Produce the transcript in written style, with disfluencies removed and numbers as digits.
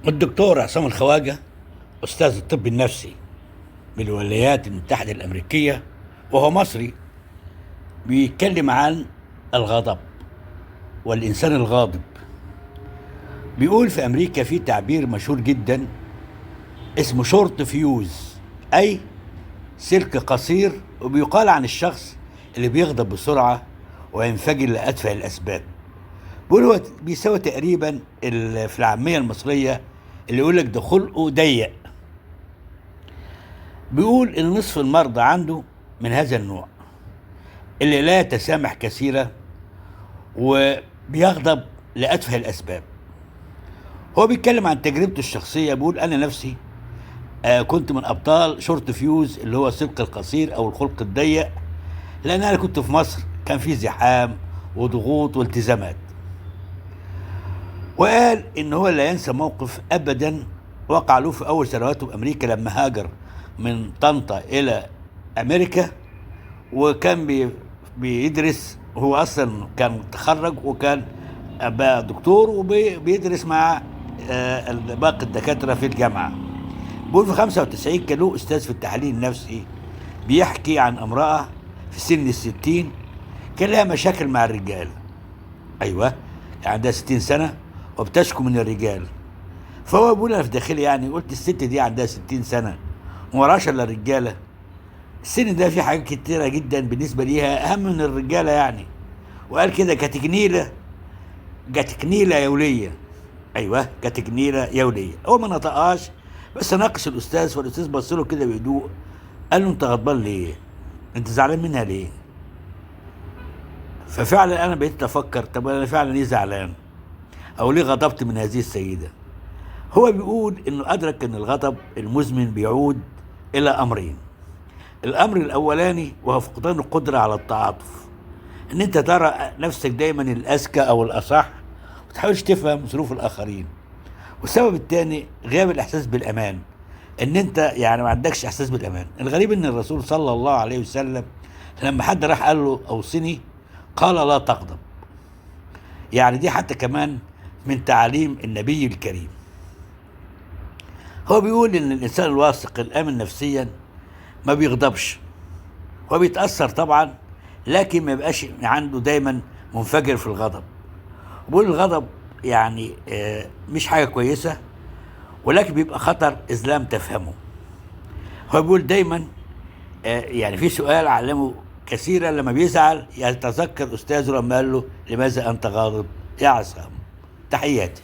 الدكتور عصام الخواجة أستاذ الطب النفسي بالولايات المتحدة الأمريكية، وهو مصري، بيتكلم عن الغضب والإنسان الغاضب. بيقول في أمريكا في تعبير مشهور جدا اسمه short fuse، أي سلك قصير، وبيقال عن الشخص اللي بيغضب بسرعة وينفجر لأتفه الأسباب. بيقول هو بيساوي تقريبا في العامية المصرية اللي يقول لك ده خلقه ضيق. بيقول إن نصف المرضى عنده من هذا النوع اللي لا يتسامح كثيرا وبيغضب لأتفه الأسباب. هو بيتكلم عن تجربته الشخصية، بيقول أنا نفسي كنت من أبطال short fuse اللي هو السلك القصير أو الخلق الضيق، لأن أنا كنت في مصر كان في زحام وضغوط والتزامات. وقال إن هو لا ينسى موقف أبدا وقع له في أول سنواته بأمريكا لما هاجر من طنطا إلى أمريكا، وكان بيدرس، هو أصلا كان تخرج وكان بقى دكتور وبيدرس مع باقي الدكاترة في الجامعة. بيقول في 95 كان له أستاذ في التحليل النفسي بيحكي عن امرأة في سن 60 كان لها مشاكل مع الرجال. أيوة، عندها 60 سنة وبتشكو من الرجال. فهو بيقول أنا في داخلي يعني قلت الست دي عندها 60 سنة ومراش إلا الرجالة، السن ده في حاجات كتيرة جدا بالنسبة ليها أهم من الرجالة يعني. وقال كده جاتك نيلة يولية. أيوة، جاتك نيلة يولية. هو ما نطقهاش بس ناقش الأستاذ، والأستاذ بص له كده بهدوء قال له أنت غضبان ليه؟ أنت زعلان منها ليه؟ ففعلا أنا بقيت أفكر، طب أنا فعلا ليه زعلان؟ أو ليه غضبت من هذه السيدة؟ هو بيقول إنه أدرك إن الغضب المزمن بيعود إلى أمرين. الأمر الأولاني وهو فقدان القدرة على التعاطف، إن أنت ترى نفسك دايما الأذكى أو الأصح وتحاولش تفهم ظروف الآخرين. والسبب الثاني غياب الإحساس بالأمان، إن أنت يعني ما عندكش إحساس بالأمان. الغريب إن الرسول صلى الله عليه وسلم لما حد راح قال له أوصني قال لا تغضب. يعني دي حتى كمان من تعاليم النبي الكريم. هو بيقول إن الإنسان الواثق الآمن نفسيا ما بيغضبش، هو بيتأثر طبعا لكن ما يبقاش عنده دايما منفجر في الغضب. بيقول الغضب يعني مش حاجة كويسة، ولكن بيبقى خطر إذا لم تفهمه. هو بيقول دايما يعني في سؤال علمه كثيرا لما بيزعل يتذكر أستاذه لما قال له لماذا أنت غاضب يا عصام. تحياتي.